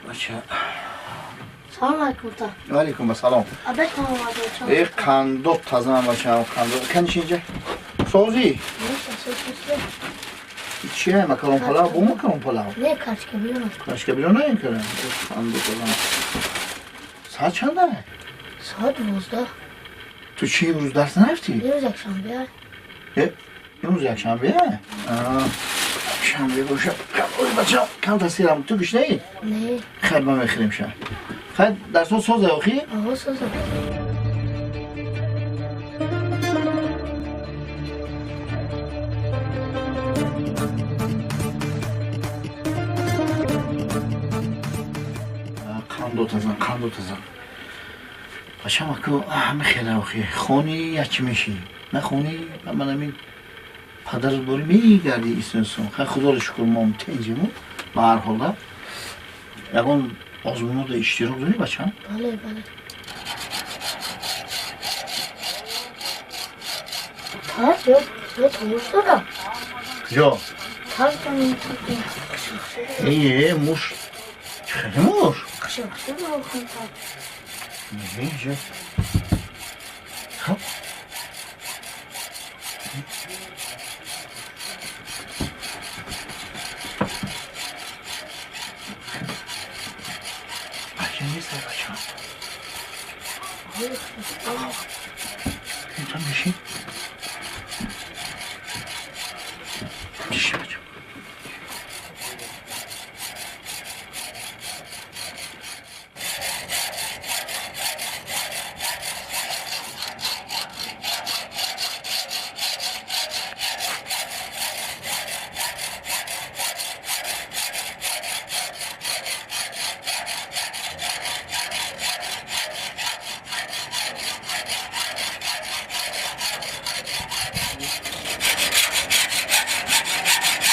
Бача. Салом алейкум та. Алейкум ассалом. Э қандо тазам бачам, қандо. Кани инҷа? Сози? Чия макарон палав, бу макарон палав? Не, качка билон. Качка билон не кара. Қандо тазам. Соат чанда? Соат 12. Ту чӣ имрӯз дарс нарафтӣ? Имрӯз якшанбе. Э, имрӯз якшанбе? Аа. Шанбе боша. Ой бачам, кам тасирам. Ту гушнаӣ? Не. Хайр, ман мехӯрем ша. Хайр, дарсҳо соза охи? Аҳо, соза. Қандо тазан, қандо тазан. Бачам, аку ҳама хела охи. Хони я чӣ мешӣ? Нахонӣ, ман ҳамин падарат бори мегардӣ истинсон. Хай, худоро шукр, мо тенҷему. Ба ҳар ҳола ягон озмунода иштирок дорӣ, бачам? Бале, бале. Тарс ё томуш дорам. Куҷо? Тарс. Е, муш. Хеле муш? Не, инҷа. Хоб. Бача нест, бача. Инҷа бишин. Бишин, бача.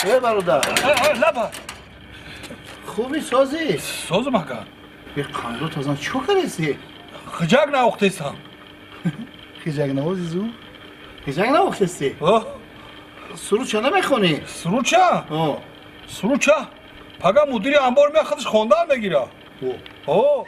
Э, бародар. Лаба. Хуби, созӣ? Созам, ака. Е, қандо тазан, чӣ кор кардеси? Хиҷак навохтесам. Хиҷак навози зу? Хиҷак навохтеси? Суруд ча намехонӣ? Сурудча? Сурудча? Пага мудири амбор мея худаш хондан мегира. О.